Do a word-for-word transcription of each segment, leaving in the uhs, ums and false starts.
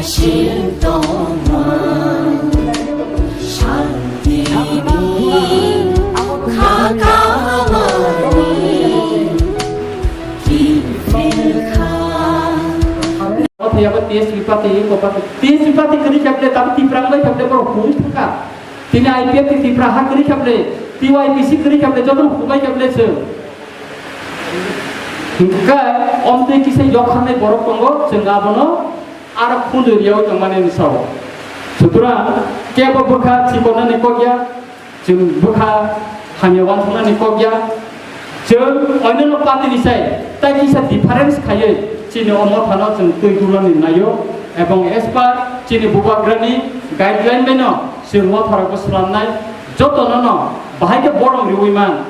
Chirtongma shanti ni khakamani kiphilkha. Othai abo T S Tripathi, Tripathi, T S Tripathi kwrwi kheble, tabuk Tipra wngwi kheble borok hum thangkha. Tini I P F T Tipra ha kwrwi kheble, T Y P C kwrwi kheble, joto hubai kheble chwng. Hwnkhe omtwi kisa yokharnai borok tongo, chwng abono aro khunjwi riyaui tongmani ni sao. Sutrang kebo bwkha chikonani kok ya, chwng bwkha hamya uansuknani kok ya. Chwng oinano party ni sai tai kisa difference khaiwi chini o mothano chwng twi dulani naio, ebong as per chini bubagrani guideline baino chwng mothorokbo swlamnai. Jotono no bahai khe borom riui man.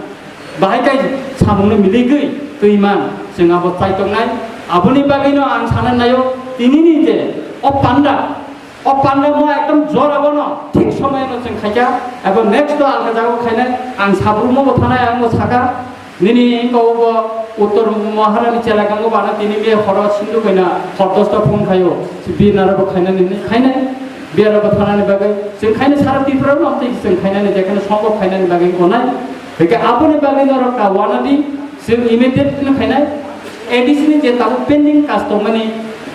Bahai kai samungno miligwi twi man, chwng abo chaitok nai. Aboni bagwino ang sana naio, tinini je o panda, o panda mo ekdom jora bono thik somoyno chwng khaikha, abo next to alka jago khainai, ang sabrumno bo thanai, ang bo saka, nini wngkha obo Uttor Maharani chelagango bana tini me horo sindu kaina hor dosta phone khaio, binaro bo khainani hinwi khainai, biyaro bo thanani bagwi, chwng khainai sara Tripura no tei chwng khainani jekheno sombhob khainani bagwi gonai. Hwnkhe aboni bagwi norok ka wanadi, chwng immediate no khainai. A D C ni je tabuk pending kas tongmani,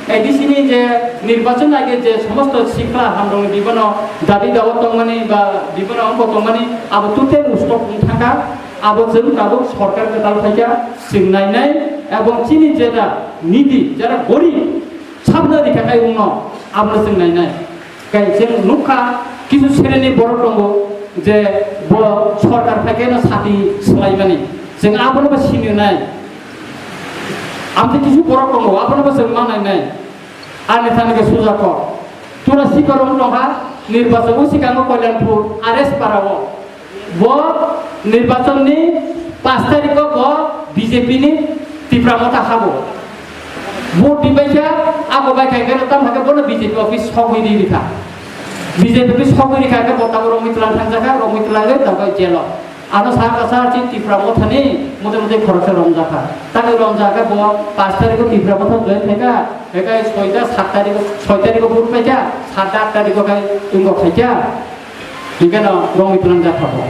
A D C ni je nirbachon age je somosto sikla hamrokni bibono dabi dawa tongmani ba bibono wngbo tongmani, abo total stop wng thangkha. Abo chwng tabuk sorkar kwtal phaikha, chwng nainai, ebong chini jeta niti, jeta gorib, sabna rikha kai wngno, abono chwng nainai. Kai chwng nukha, kisu sereni borok tongo, je bo sorkar phaikhe no sati swlaimani. Chwng abono bo sini nai. Amtwi kisu borok tongo, abono bo chwng ma nainai. Ani thani khe suja kok. Tura sikoro wng tongkha, nirbachon wng sikango Kalyanpur, R S Para o. Bo nirbachon ni pash tarikh o bo B J P ni Tipra Motha habo. Vote di bai kha, abo bai khai khe tam hakhe bono B J P office sogwi di rikha. B J P office sogwi rikha khe bo tabuk romwi tlang thang jakha, romwi tlang khe tabuk jail o. Ano sa kasa chini Tipra Motha ni mote mote khoroksa romjakha. Tamo romjakha bo pash tarikh o Tipra Motha join khaikha, khaikha soita sat tarikh o, soi tarikh o vote paikha, sat aat tarikh o khai wngkha khaikha. Hingke no romwi tlang jakha bo.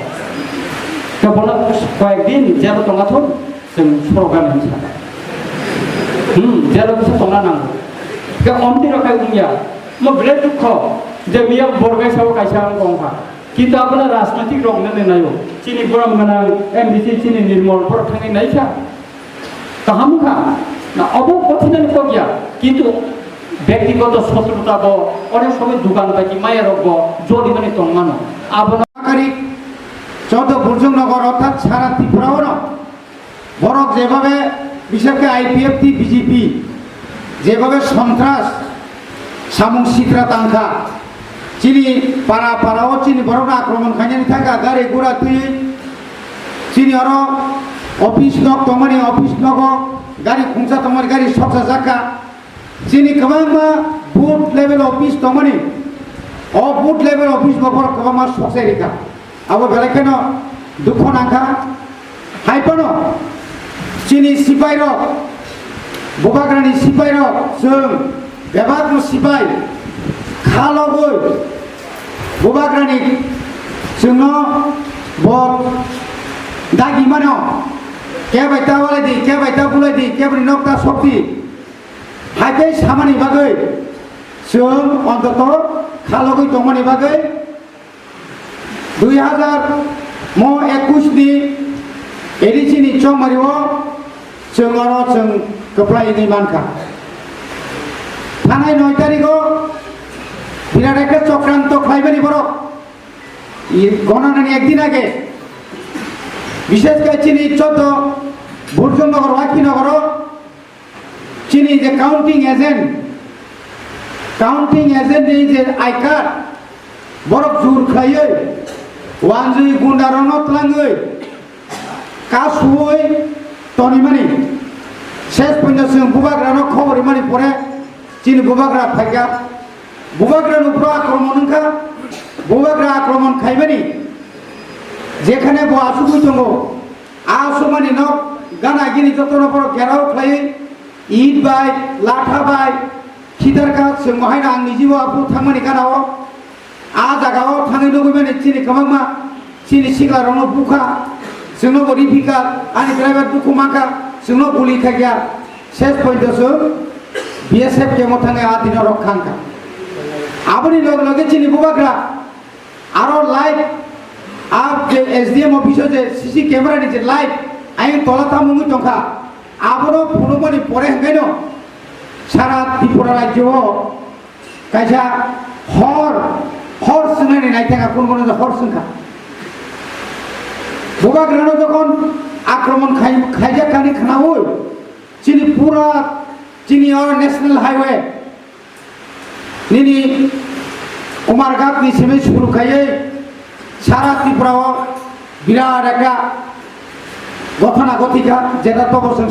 Khe bono koyek din jail o tongna thung, chwng sorok gana hinwi sakha. Hmm, jail o kisa tongna nango. Khe omtwi rok khai wngya. Mo belai dukho je miya borok kaisa o kaisa ang kongkha. Kintu abono rajnoitik rok nani naio. Chini borom gwnang M D C chini Nirmol borok thangwi naikha. Kaham wngkha. Na obo bothinani kok ya. Kintu bektigoto sotruta bo onek somoi dugan bai ki maya rok bo joli mani tongmano. Abono Kari, joto Burjung Nogor orthat sara Tripura o no. Borok jebabe, biseshe I P F T B J P, jebabe sontras, samung sitra tangkha, chini para para o chini borokno akromon khainani thangkha, gari gura twi, chini oro office nok tongmani, office nogo gari khungsa tongmani, gari soksa jakha. Chini kwbangma booth level office tongmani, o booth level office bo borok kwbangma soksai rikha. Abo belai kheno dukho nangkha. Hai phano chini sipai rok, bubagrani sipai rok, chwng bebakno sipai khalogwi bubagrani chwngno bo dagi mano, kebai ta walai di, kebai ta bulai di, keboni nok ta sok di. Hai khe samani bagwi chwng ontoto khalogwi tongmani bagwi dui hazar mo ekush ni A D C ni chongmari o chwng oro chwng kwplai wngwi mankha. Thanai noi tarikh o birat ekta chokranto khlaimani borok. I gonanani ekdin age, bishesh khe chini choddo Burjung Nogor, Waikhi Nogor o chini je counting agent, counting agent ni je I card, borok jur khlaiwi, wanjwi gunda rokno tlangwi, kasuwi tonimani. Ses poino chwng bubagrano khobor rimani pore chini bubagra phaikha. Bubagra nukro akromon wngkha, bubagra akromon khaimani. Jekhane bo asugwi tongo, a asukmani nok gana gini jotono borok gherao khlaiwi, it bai, latha bai, Sitarka chwng bo haino ang nijibo aphuru thangmani gana o. A jaga o thangwi nugwi mani chini kwbangma chini sikla rokno bukha. Chwngno bo riphikha, ani driver dukhu mankha, chwngno guli khaikha. Ses pointo chwng B S F camp o thangwi a dino rok khangkha. Aboni log loge chini bubagra aro live, a je S D M office o je C C camera ni je live ayang tola tamo wngwi tongkha, abono phunukmani pore hwnkhaino sara Tripura rajyo o kaisa hor, hor swngnani naithaka, kun kun hor swngkha. Bubagrano jokhon akromon khai-, khaijak kani khnaui, chini pura, chini o national highway, nini Kumarghat ni simi suru khaiwi sara Tripura o birat ekta gothana gothikha, jeta tobor chwng